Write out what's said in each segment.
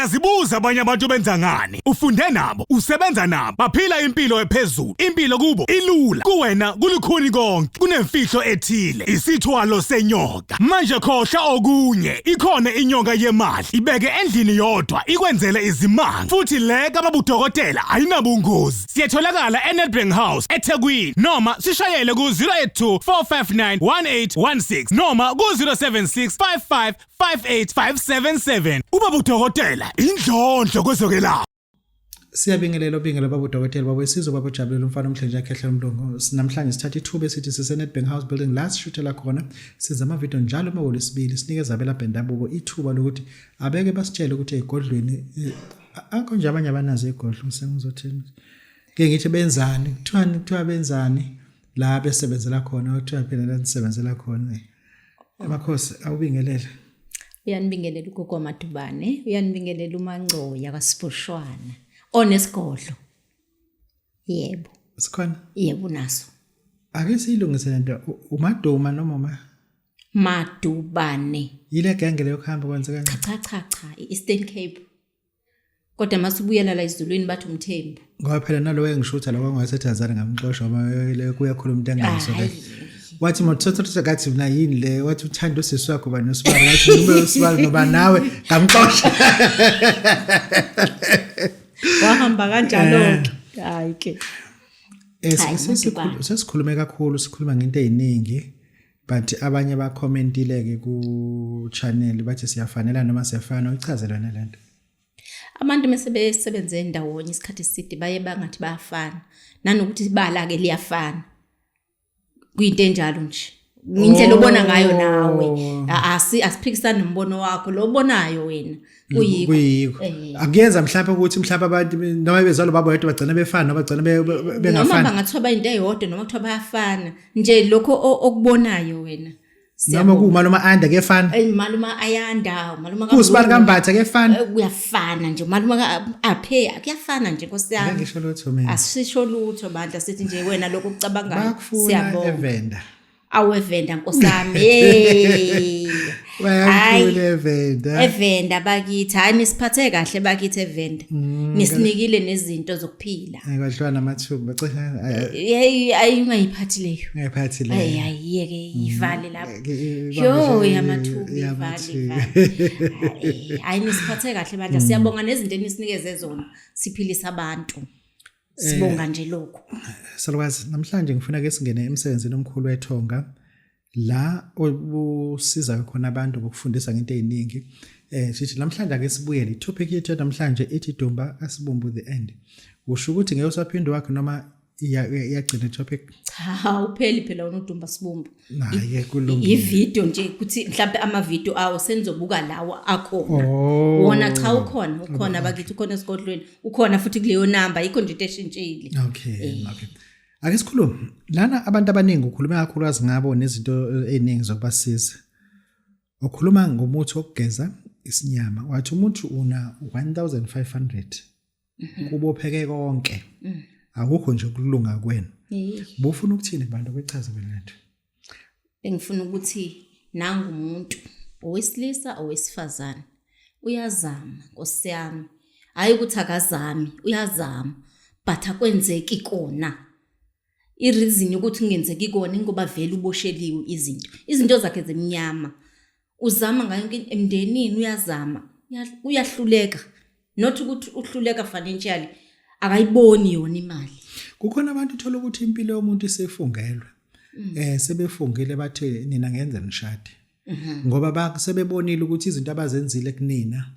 Uyazibuza abanye abantu benza ngani? Ufunde nabo, usebenza nabo, baphila impilo ephezulu. Impilo kubo ilula, kuwena kulukhuni konke. Kunemfihlo ethile, isithwalo senyoka. Manje khohlwa okunye, ikhona inyoka yemali. Ibeke endlini yodwa, ikwenzele izimanga. Futhi le kababudokotela ayinabungozi. Siyatholakala eNedbank House, eThekwini noma sishayele ku-082 459 1816 noma ku-076 55 58577. Ubaba udokotela indlondlo kwezokwelapha. Siyabingelela obingela baba udokotela baba wesizwe baba ujabulela umfana omhle nje akhehla umlungu. Namhlanje sithatha ithuba esithi sise Nedbank House Building la sishuthela khona senza ama video njalo uma ngolwesibili sinikeza abelaphi bendabuko ithuba lokuthi abeke basitshele ukuthi egodlweni eh, akho nje abanye abanazo igodlo sengizothini ke ngithi benzani kuthiwani kuthiwa benzani la besebenzela khona kuthiwa phela la nisebenzela khona Amakhosi awubingelele. Uyanibingelela ugogo waMadubane, uyanibingelela uMangcoya kaSiboshwana onesigodlo. Yebo. Sikhona? Yebo naso. Ake siyilungise lento uMaduma noma uma Madubane. Yile genge leyo kuhamba kwenzeka Cha cha cha cha, i-Eastern Cape. Kodwa masubuyela la ezulwini bathi umthembu. Ngoba phela nalowo engishutha lokho ngaseTanzania ngamxosha ngoba le kuyakhuluma into engayiso le. Wathi mothatha kathi mina yini le wathi uthanda usisi wakho ba nosibali wathi noma usibali noba nawe ngamxosha. Wahamba kanjalo ke. Hayi ke. Eh sesikhulume kakhulu sikhuluma ngento eziningi. But abanye bakhomentile ke ku channel bathi siyafanela noma siyafana uyichaze lona lento. Abantu mase besebenze ndawonye isikhathi eside baye bangathi bayafana nanokuthi ibala ke liyafana. Kuyinto enjalo nje. Indlela obona ngayo nawe oh. asi asiphikisani nombono wakho lo obonayo wena kuyikho kuyikho eh. akuyenza mhlawumbe ukuthi mhlawumbe abantu noma bezalwa babo yedwa bagcina befana noma bagcina bengafani noma bangathiwa bayinto eyodwa noma kuthiwa bayafana nje lokho okubonayo wena noma kuwumalume anda kuyefana eh, malume ayanda umalume kusibani kambatha kuyefana eh, kuyafana nje umalume aphe kuyafana nje nkosi yami ngisho lutho mina asisho lutho bandla sithi nje wena lokho okucabangayo siyabonga evenda awevenda nkosami hey Bayakufuna eVenda. Evenda bakithi hayi nisiphathe kahle bakithi eVenda. Mm, Nisinikile nezinto zokuphila. Ngikwadliwa namathuba cishe Hey ayi ungayiphathi leyo. Ungayiphathi leyo. Ayi ayiyeke ivale lapho. Yo yamathuba ivale ivale. Hayi nisiphathe kahle bandla siyabonga nezinto enisinikeze zona siphilisa abantu. Sibonga nje lokho. Salukwazi namhlanje ngifuna ke singene emsebenzini omkhulu wethonga la obusiza khona abantu ngokufundisa ngento eziningi eh sithi namhlanje ake sibuyele itopic yethu namhlanje ithi Dumba asibumbu the end usho ukuthi ngeke usaphinde wakhe noma iyagcina itopic cha upheli phela unodumba sibumbu naye kulungile ivideo nje ukuthi mhlawumbe ama video awo senizobuka lawo akhona oh. wona cha ukhona ukhona bakithi ukhona esigodlweni ukhona futhi kuleyo number yikho nje into eshintshile okay eh. okay Ake sikhulume lana abantu abaningi ukhuluma kakhulukazi ngabo nezinto eziningi zokubasiza. Ukhuluma ngomuthi wokugeza isinyama wathi umuthi una 1500 mhm. kubopheke konke. Mm. Akukho nje ukulunga kwenu. Bufuna ukuthini kubantu kwechaze wena lento? Bengifuna ukuthi nangu umuntu owesilisa owesifazane uyazama nkosi yami hayi ukuthi akazami uyazama but akwenzeki kona i-reason yokuthi kungenzeki kona ingoba vele ubosheliwe izinto izinto zakhe zimnyama uzama ngayo yonke emndenini uyazama uyahluleka not ukuthi uhluleka financially akayiboni yona imali kukhona abantu uthola ukuthi impilo yomuntu isefungelwe mm. eh sebefungile bathe nina ngenze nishade mhm. ngoba sebebonile ukuthi izinto abazenzile kunina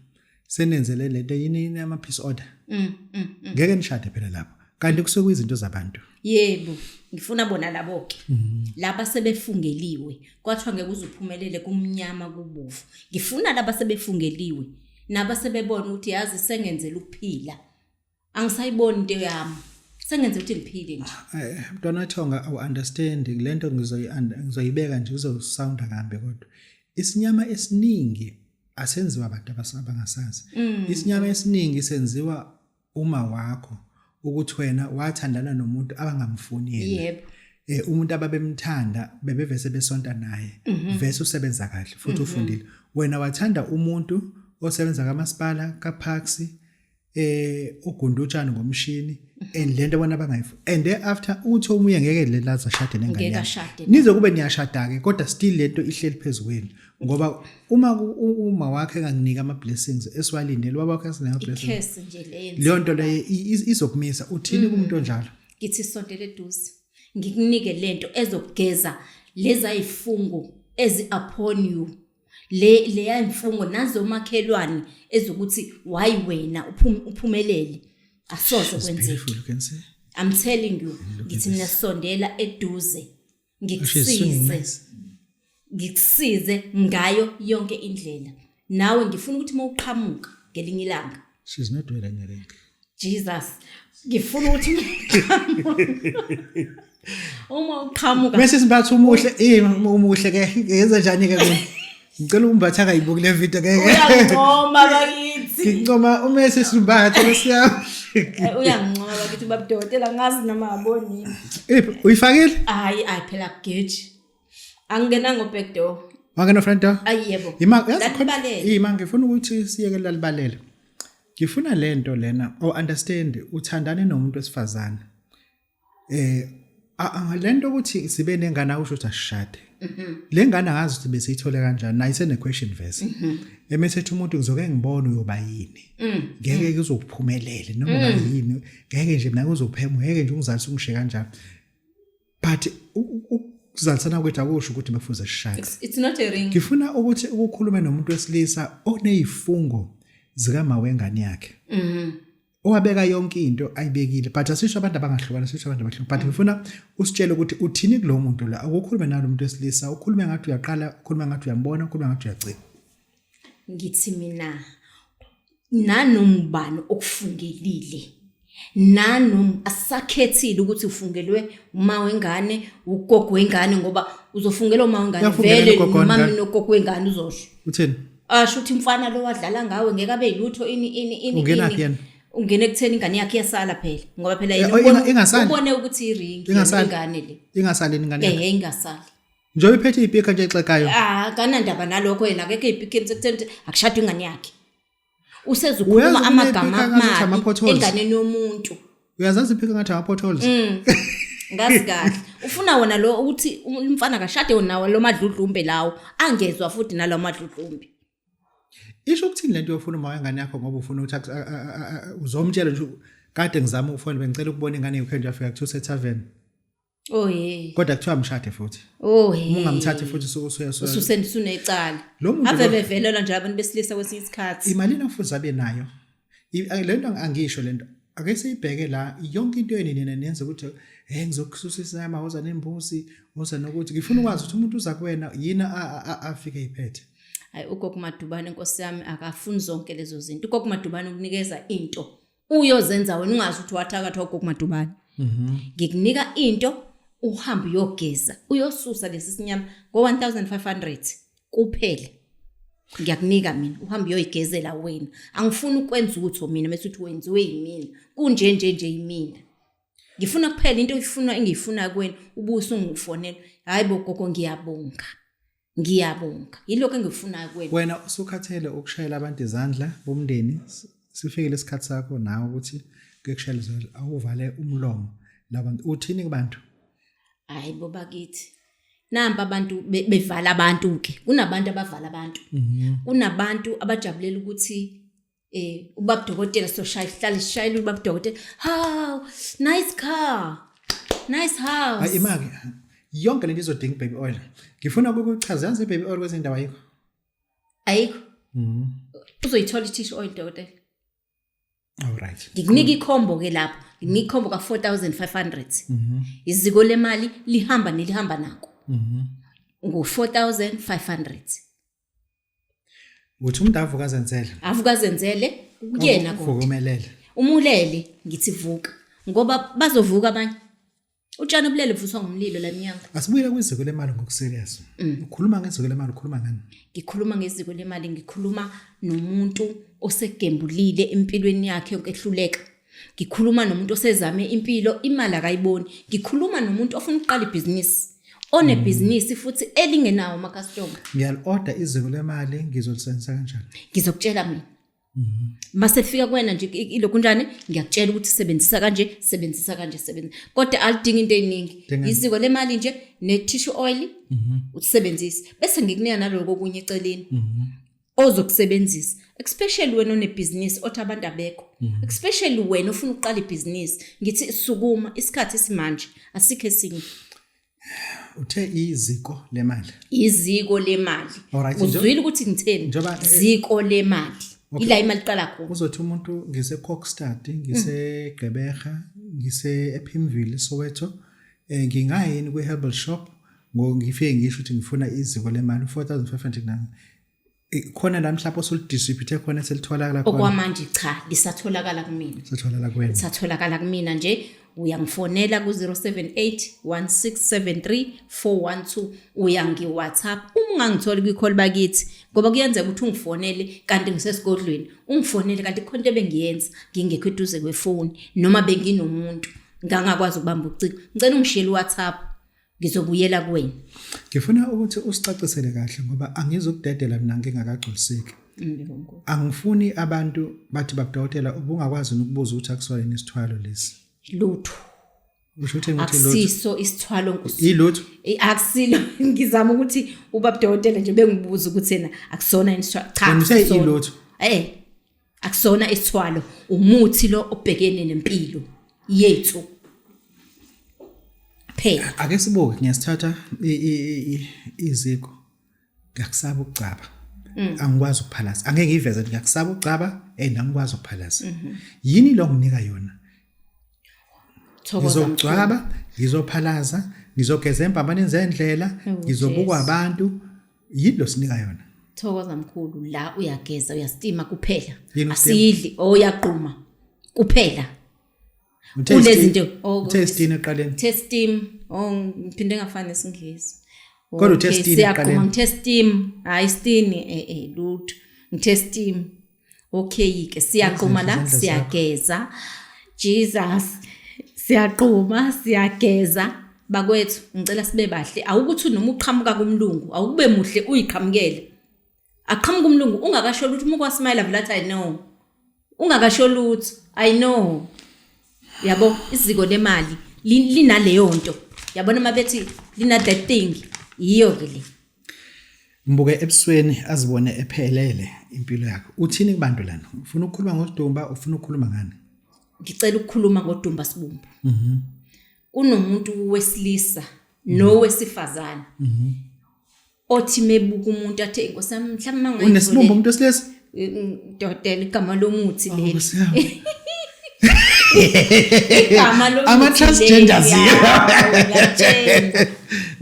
senenzele lento yini ama peace order mm, mm, ngeke nishade phela lapho kanti kusuke kuyizinto zabantu yebo ngifuna bona labo ke mhm. laba sebefungeliwe kwathiwa ngeke uzuphumelele kumnyama kubovu ngifuna laba sebefungeliwe naba sebebona ukuthi yazi sengenzela ukuphila angisayiboni into yami sengenze ukuthi ngiphile nje eh, mntwana wethonga awu understand lento ngizoyibeka nje uzosounda kambi kodwa isinyama esiningi asenziwa abantu abangasazi mm. isinyama esiningi senziwa uma wakho ukuthi wena wathandana nomuntu abangamfuni yena yebo eh umuntu ababemthanda bebevese besonta naye mm -hmm. vese usebenza kahle futhi mm -hmm. ufundile wena wathanda umuntu osebenza kamasipala kaParks ugunda utshani ngomshini and lento bona bangayifuni and thereafter uthi omunye ngeke lelaza ashade nengane Ngeke yakhe. ashade. Nize kube niyashada ke kodwa still lento ihleli phezukwenu ngoba uma wakhe enganginika ama blessings esiwalindele ubaba wakhe esinama blessings Ikhesi nje le leyo nto leyo izokumisa uthini kumuntu onjalo. Ngithi sondele eduze ngikunike lento ezokugeza leza ifungo ezi upon you, le leya imfungo nazo makhelwane ezokuthi why wena uphumelele asoze It's kwenzeke. beautiful, you can see. I'm telling you, ngithi mina sondela eduze She's swinging ngikusize nice. Ngikusize ngayo yonke indlela. Nawe ngifuna ukuthi mawuqhamuka ngelinye ilanga. She's not wearing a ring. Jesus, ngifuna ukuthi uma uqhamuka Bese simbatha umuhle, umuhle ke yenza njani ke mina? Ngicela umbatha akayibuki le video ke. Uyangincoma bakithi. Ngincoma umese simbatha lesiyami. Uyangincoma bakithi ubaba dokotela, ngazi noma aboni. Iphi uyifakile? Hayi, ayi phela geji. Angena ngo back door. Wangena front door? Ayi yebo. Ima yazi khona Lalibalele. ima ngifuna ukuthi siyeke lalibalele. Ngifuna lento lena o understand uthandane nomuntu wesifazane. Lento ukuthi sibe nengane akusho ukuthi asishade. Le ngane angazi ukuthi besiyithole kanjani nayo isene question verse. Emesethi umuntu ngizoke ngibone uyoba yini. Ngeke kuzokuphumelele noma yini, ngeke nje mina kuzophema, ngeke nje ungizalise ungishiye kanjani. But ukuzalisana kwethu akusho ukuthi bekufuze sishade. It's not a ring. Ngifuna ukuthi ukukhulume nomuntu wesilisa onezifungo zikama wengane yakhe. Owabeka yonke into ayibekile, but asisho abantu abangahlukana, asisho abantu abahlukana, but ngifuna usitshele ukuthi uthini kulo muntu la, ukukhulume nalo muntu wesilisa, ukhulume ngathi uyaqala, ukhulume ngathi uyambona, ukhulume ngathi uyagcina. Ngithi mina nanombani okufungelile, nanom asakhethile ukuthi ufungelwe uma wengane, ugogo wengane, ngoba uzofungelwa uma wengane Uyafungelwa vele ugogo noma wengane. nogogo wengane uzosho. Uthini? Asho ukuthi umfana lo wadlala ngawe ngeke abe yilutho ini ini ini. Ungenaphi Ini. yena? Ungena ekutheni ingane yakhe iyasala phela ngoba phela yena Oh, ingasali? ubone ukuthi iringi Ingasali? ingane le. Ingasali ingane yakhe. Ingasali. Njengoba iphethe ipika nje exekayo. Ah, kanandaba nalokho yena akekho ipikeni sekutheni ukuthi akushadwe ingane yakhe. Uyazi Usezokhuluma ukuthi amagama kunepika ngathi amabi ama-potholes. enganeni yomuntu. Uyazazi ipika ngathi ama-potholes. Ngazi kahle. Ufuna wona lo ukuthi umfana kashade nawo lo madludlumbe lawo, angezwa futhi nalo madludlumbe. Isho ukuthini lento yofuna uma wengane yakho ngoba ufuna ukuthi uzomtshela nje kade ngizama ukufona bengicela ukubona ingane yakho nje afika kuthiwa use-tavern. Oh hey. Kodwa kuthiwa mshade futhi. Oh hey. Uma ungamthathi futhi usuke usuya suya. Ususensunecala. Lo muntu Ave lo- bevelelwa nje abantu besilisa kwesinye isikhathi. Imali ofuze abe nayo. Lento angisho lento. Ake siyibheke la yonke into yeni nina nenza ukuthi hey ngizokususa isama woza nembuzi woza nokuthi ngifuna ukwazi ukuthi umuntu uza kuwena yini afike iphethe. Hayi ugogo Madubane Nkosi yami akafuni zonke lezo zinto. Ugogo Madubane ukunikeza into uyozenza wena ungazi ukuthi wathakathwa ugogo Madubane. Ngikunika into uhambe uyogeza uyosusa lesi sinyama ngo 1500 kuphela. Ngiyakunika mina uhambe uyoyigezela wena. Angifuni ukwenza utho mina bese uthi wenziwe yimina. Kunje nje nje yimina. Ngifuna kuphela into oyifuna engiyifuna kuwena ubuso ungifonela. Hayi bo gogo ngiyabonga. Ngiyabonga. Yilokho engikufunayo kuwena. Wena usukhathele ukushayela abantu izandla bomndeni, sifikile isikhathi sakho nawe ukuthi kukushayela izandla, awuvale umlomo labantu. Uthini kubantu? Hayi bo bakithi. Nampa abantu bevala abantu ke. Kunabantu abavala abantu. Kunabantu abajabulela ukuthi ubaba dokotela soshaya ihlale sishayela ubaba dokotela. How nice car. Nice house. Hayi imaki yonke lento izodinga baby oil. Ngifuna ukukuchaza yazi baby oil kwezinye indawo ayikho. Ayikho. Uzoyithola i-tissue oil dokotela. All right. Ngikunika ikhombo ke lapho. Ngikunika ikhombo ka 4500. Iziko lemali lihamba nelihamba nako. Ngo 4500. Uthi umuntu avuka azenzele. Avuka azenzele kuyena kodwa. Vukumelele. Umulele ngithi vuka ngoba bazovuka abanye. Utshani obulele buvuswa ngomlilo la emnyango. Asibuyele kwiziko lemali ngokuserious. Ukhuluma ngeziko lemali ukhuluma ngani? Ngikhuluma ngeziko lemali, ngikhuluma nomuntu osegembulile empilweni yakhe yonke ehluleka. Ngikhuluma nomuntu osezame impilo imali akayiboni. Ngikhuluma nomuntu ofuna ukuqala ibhizinisi. Onebhizinisi futhi elingenawo ama-customer. Ngiyali-order iziko lemali, ngizolisebenzisa kanjani? Ngizokutshela mina. Mase fika kuwena nje ilokhu njani, ngiyakutshela ukuthi sebenzisa kanje, sebenzisa kanje, sebenzisa. Kodwa alidingi into eziningi. Dingani? Iziko lemali nje ne-tissue oil usebenzise. Bese ngikunika naloko okunye eceleni. Ozokusebenzisa, especially wena onebhizinisi othi abantu abekho, especially wena ofuna ukuqala ibhizinisi, ngithi sukuma, isikhathi simanje asikho esinye. Uthe iziko lemali. Iziko lemali. Alright, Uzwile ukuthi ngitheni? Ziko lemali. Ila imali iqala khona. Uzothi umuntu ngise Kokstad, ngise Gqeberha, ngise ePimville, Soweto, ngingayini kwi herbal shop ngifike ngisho ukuthi ngifuna iziko lemali 4500 nami. Khona la mhlawumbe osulidistribute khona selitholakala khona. Okwamanje cha, lisatholakala kumina. Satholakala kuwena. Lisatholakala kumina nje. Uyangifonela ku 078 1673 412, uyangi WhatsApp. Uma ungangitholi kwi-call bakithi, ngoba kuyenzeka ukuthi ungifonele kanti ngisesigodlweni, ungifonele kanti khona into ebengiyenza ngingekho eduze kwefoni noma benginomuntu ngangakwazi ukubamba ucingo. Ngicela ungishiyele uWhatsApp, ngizobuyela kuwena. Ngifuna ukuthi usicacisele kahle ngoba angizukudedela mina ngingakagculiseki. Angifuni abantu bathi babudokotela ubungakwazi ukubuza ukuthi akusona isithwalo lesi. Lutho. Usho ukuthi ngithi lutho. Akusiso isithwalo nkosi. Ilutho. Akusilo, ngizama ukuthi ubabudokotela nje bengibuza ukuthi yena akusona isithwalo. Cha. Wena uthe akusona. ilutho. Akusona isithwalo, umuthi lo obhekene nempilo yethu. Phela. Ake sibuke, ngiyasithatha iziko. Ngiyakusaba ukugcaba. Angikwazi ukuphalaza. Angeke ngiveze ngiyakusaba ukugcaba and angikwazi ukuphalaza. Yini lo nginika yona? Thokoza. Ngizogcwaba, ngizophalaza, ngizogeza empambaneni zendlela, ngizobukwa Jesu. abantu. Yini lo sinika yona? Thokoza mkhulu, la uyageza, uyastima kuphela. Yini ustima? Asidli, oyaqhuma kuphela. Uthe Kulezi steam- zinto, oh, uthe steam eqaleni. Ngithe steam, oh ngiphinde ngafana nesingisi. Kodwa uthe Okay, steam siyaqhuma, ekuqaleni. ngithe steam, hayi steam lutho. Ngithe steam. Okay ke siyaqhuma la, Izandla zakho. siyageza. Jesus, siyaqhuma, siyageza. Bakwethu, ngicela sibe bahle. Awukuthi noma uqhamuka kumlungu, awukube muhle uyiqhamukele. Aqhamuka umlungu ungakasho lutho, uma kwasmile vele athi I know. Ungakasho lutho, I know. Yabo, iziko lemali linaleyo nto. Yabona mabethi lina that thing, yiyo ke le. Mbuke ebusweni azibone ephelele impilo yakhe. Uthini kubantu lana? Ufuna ukukhuluma ngoDumba, ufuna ukukhuluma ngani? Ngicela ukukhuluma ngoDumba Sibumbu. Kunomuntu wesilisa nowesifazane. Othi mebuka umuntu athi inkosi yami mhlawumbe mangayithole. Unesibumbu umuntu wesilisa? Dodela igama lomuthi leli. Nkosi yami. Igama lomuthi. Ama transgenders. leli, ya, ngiyakutshela.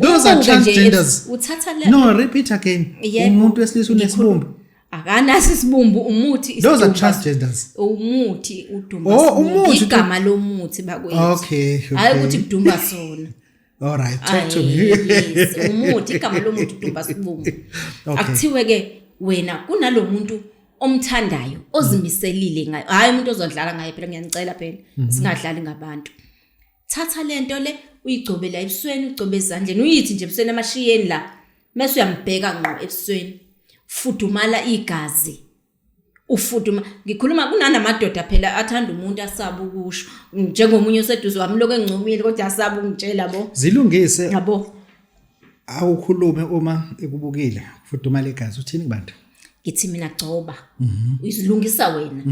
Those are Ubuke nje, transgenders. Uthatha le. No, repeat again. Yebo. Umuntu wesilisa unesibumbu. Akanaso isibumbu, umuthi Those are isidumba. transgenders. Umuthi udumba. Oh, sibumbu. umuthi Igama lomuthi bakwethu. Okay, okay. Hayi ukuthi kudumba sona. All right, talk to me. Yes, umuthi, igama lomuthi udumba sibumbu. Okay. Akuthiwe ke wena kunalomuntu omthandayo ozimiselile ngayo. Hayi umuntu ozodlala ngaye phela, ngiyanicela phela, singadlali ngabantu. Thatha lento le uyigcobe la ebusweni, ugcobe ezandleni, uyithi nje ebusweni emashiyeni la. Mase uyambheka ngqo ebusweni. Fudumala igazi. Ufuduma, ngikhuluma kunanamadoda phela athanda umuntu asaba ukusho, njengomunye oseduze wami lokho engcomile kodwa asaba ukungitshela bo. Zilungise. Yabo. Awukhulume uma ekubukile, fudumala igazi, uthini kubantu? Ngithi mina gcoba. Uzilungisa wena.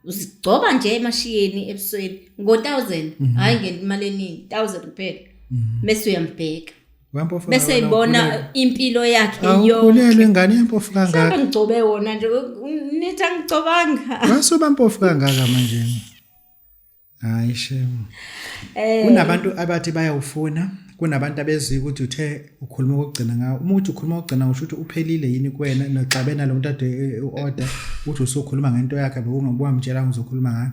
Uzigcoba nje emashiyeni ebusweni ngo 1000, hayi ngemali eningi, 1000 kuphela. Bese uyambheka. Wampofu Bese wena ibona ukhulelwe. impilo yakhe yonke. Awukhulelwe ngane yampofu kangaka. Mhlawumbe ngigcobe wona nje, nithi angigcobanga. Wasuba mpofu kangaka manje. Hayi shem. Kunabantu abathi bayawufuna, kunabantu abeziyo ukuthi uthe ukhuluma ukugcina ngawo. Uma uthi ukhuluma ukugcina usho ukuthi uphelile yini kuwena noxabene nalo muntu ade uorder uthi usukhuluma ngento yakhe bekungabuwamtshela uzokhuluma ngayo.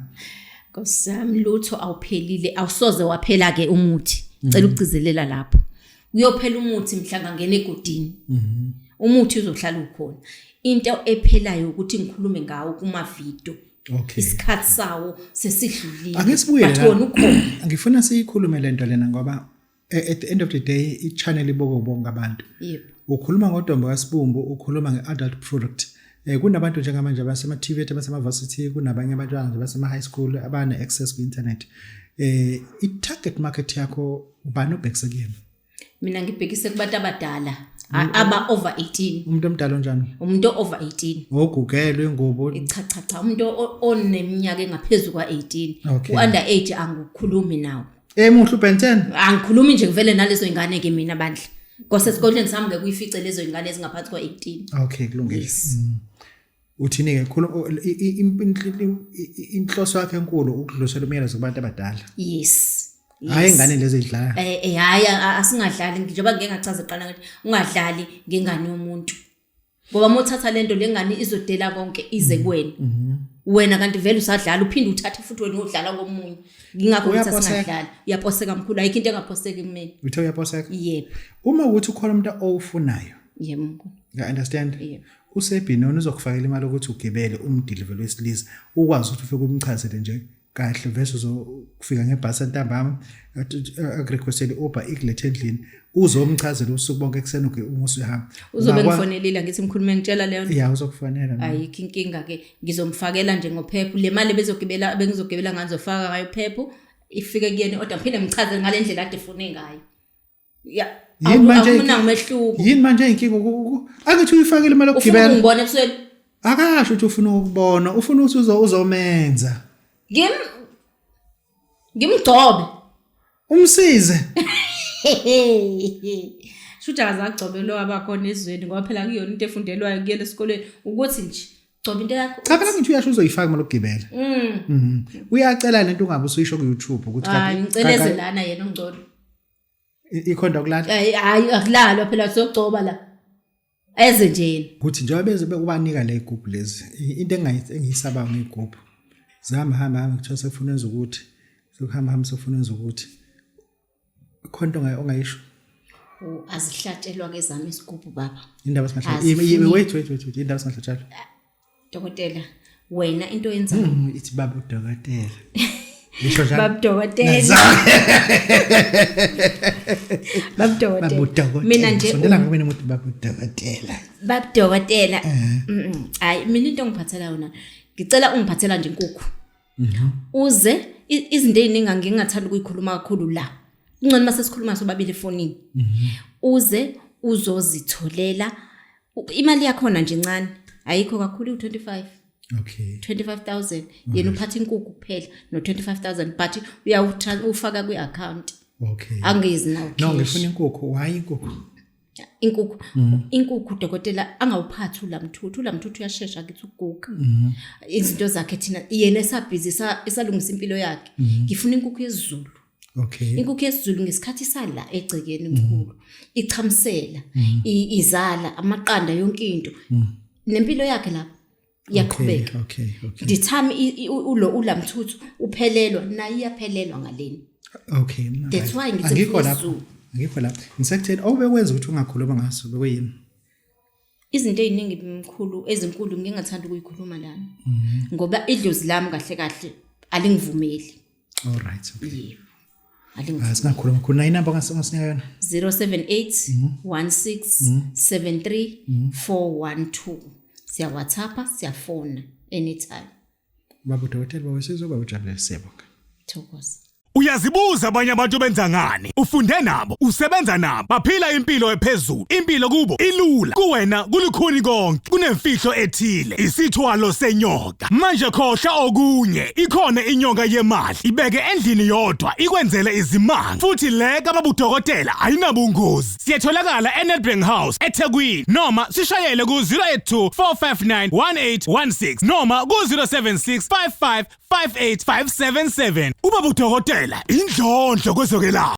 Nkosi yami, lutho awuphelile, awusoze waphela ke umuthi. Ngicela ukugcizelela lapho. Uyophela umuthi mhla ngangena egodini. Umuthi uzohlala ukhona. Into ephelayo ukuthi ngikhulume ngawo kuma video. Okay. Isikhathi sawo sesidlulile. Ake sibuye But la. wona ukhona. Ngifuna siyikhulume lento lena ngoba At the end of the day i-channel iboko bonke abantu. Yebo. Ukhuluma ngodombo kaSibumbu, ukhuluma nge-adult product. Kunabantu njengamanje abasema-TVET, abasema-varsity, kunabanye abantwana nje abasema-high school abane-access ku-internet. I-target market yakho ubani obhekise kuyena? Mina ngibhekise kubantu abadala aba over 18. Umuntu omdala onjani? Umuntu over 18. Ogugelwe ingubo. Cha cha cha, umuntu oneminyaka engaphezulu kwa-18. Okay. U-under age angikhulumi nawo. Muhle uBen 10. Angikhulumi nje ngivele nalezo ingane ke mina bandla. Kwasesikoleni sami ngeke uyifice lezo ingane ezingaphansi kwa-18. Okay, kulungile. Yes. Uthini ke khulu inhloso yakhe enkulu ukudlulisela umyalezo kubantu abadala. Yes. Hayi ingane lezi ezidlala. Hayi asingadlali, njengoba ngike ngachaza kuqala ngathi ungadlali ngengane yomuntu. Ngoba uma uthatha lento lengane izodela konke ize kuwena. Wena kanti vele usadlala uphinde uthathe futhi wena udlala komunye. Ngingakho ngithi Uyaposeka. asingadlali. Uyaposeka mkhulu, ayikho into engaposeki kumina. Uthe uyaposeka. Yebo. Uma ukuthi ukhona umuntu owufunayo. Yebo mkhulu. You understand? Yebo. Usebhinoni uzokufakela imali ukuthi ugibele umdeliver wesilisa ukwazi ukuthi ufike umchazele nje kahle versus uzofika ngebhasi ntambama akurequestele Uber ikulethe endlini uzomchazela usuku bonke ekuseni uma usuhamba. Uzobe ngifonelile ngithi mkhulu mengitshela leyo nto. Ya uzokufonela. Ayikho inkinga ke, ngizomfakela nje ngophephu le mali bezogibela bengizogibela ngayo ngizofaka ngayo phephu ifike kuyena order ngiphinde ngichaze ngale ndlela ade efune ngayo. Ya. Yini manje Akuna umehluko. Yini manje inkinga angithi uyifakile imali Ufuna yokugibela. ukungibona ebusweni? Akasho ukuthi ufuna ukubona, ufuna ukuthi uzomenza. Ngimgcobe. Umsize. Shuthi akazagcobe lo abakhona ezweni ngoba phela kuyona into efundelwayo kuyena esikoleni ukuthi nje gcoba into yakho. Cha phela ngithi uyasho uzoyifaka imali yokugibela. Uyacela lento ungabe usuyisho ku YouTube ukuthi Hayi ngiceleze lana yena ungcono. Ikhonda kulala. Hayi hayi akulalwa phela siyogcoba la. Eze nje yena. Ukuthi njengoba beze bekubanika le igubhu lezi into engiyisaba ngegubhu. Zihamba hamba hamba kuthiwa sekufuna enza ukuthi sekuhamba hamba sekufuna enza ukuthi. Khona into ongayisho. Azihlatshelwa ke zami isigubhu baba. Indaba singahlatshelwa. Wait wait wait indaba singahlatshelwa. Dokotela wena into oyenzayo. Ithi baba udokotela. Ngisho njalo. Baba dokotela. Baba dokotela. Mina nje sondela ngibene ukuthi baba udokotela. Baba dokotela. Hayi mina into ongiphathela yona ngicela ungiphathela nje inkukhu. Uze izinto eziningi ngingathanda ukuyikhuluma kakhulu la. Kungcono mase sikhuluma sobabili efonini. Uze uzozitholela imali yakhona nje encane. Ayikho kakhulu u25. Okay. 25,000 yena uphatha inkukhu kuphela no 25,000 but uyawufaka kwi account. Okay. Angezi nawo. No ngifuna inkukhu, why inkukhu? Inkukhu. Inkukhu dokotela angawuphathi ulamthuthu, ulamthuthu uyashesha kithi ukuguga. Izinto zakhe thina yena esabhizi esalungisa impilo yakhe. Ngifuna inkukhu yesiZulu. Okay. Inkukhu yesiZulu ngesikhathi sala egcekeni mkhulu. Ichamisela, izala amaqanda yonke into. Nempilo yakhe lapha iyaqhubeka. Okay, okay. Ndithami ulo ulamthuthu uphelelwa naye iyaphelelwa ngaleni. Okay. That's why ngithi angikho lapho. Angikho lapho. Ngisekutheni obekwenza ukuthi ungakhuluma ngaso bekuyini? Izinto eziningi mkhulu ezinkulu ngingathanda ukuyikhuluma lana. Ngoba idlozi lami kahle kahle alingivumeli. All right. Okay. Yebo. Alingivumeli. Singakhuluma khona nayi number ongasinika yona. 078 16 73 412. Siya WhatsApp, siyafona anytime. Baba udokotela bawesizwe baba ujabulele siyabonga. Thokoza. Uyazibuza abanye abantu benza ngani? Ufunde nabo, usebenza nabo, baphila impilo ephezulu. Impilo kubo ilula, kuwena kulukhuni konke. Kunemfihlo ethile, isithwalo senyoka. Manje khohlwa okunye, ikhona inyoka yemali. Ibeke endlini yodwa, ikwenzele izimanga. Futhi le kababudokotela ayinabungozi. Siyatholakala eNedbank House eThekwini noma sishayele ku 082 459 1816 noma ku 076 55 58577. Ubaba udokotela indlondlo kwezokwelapha.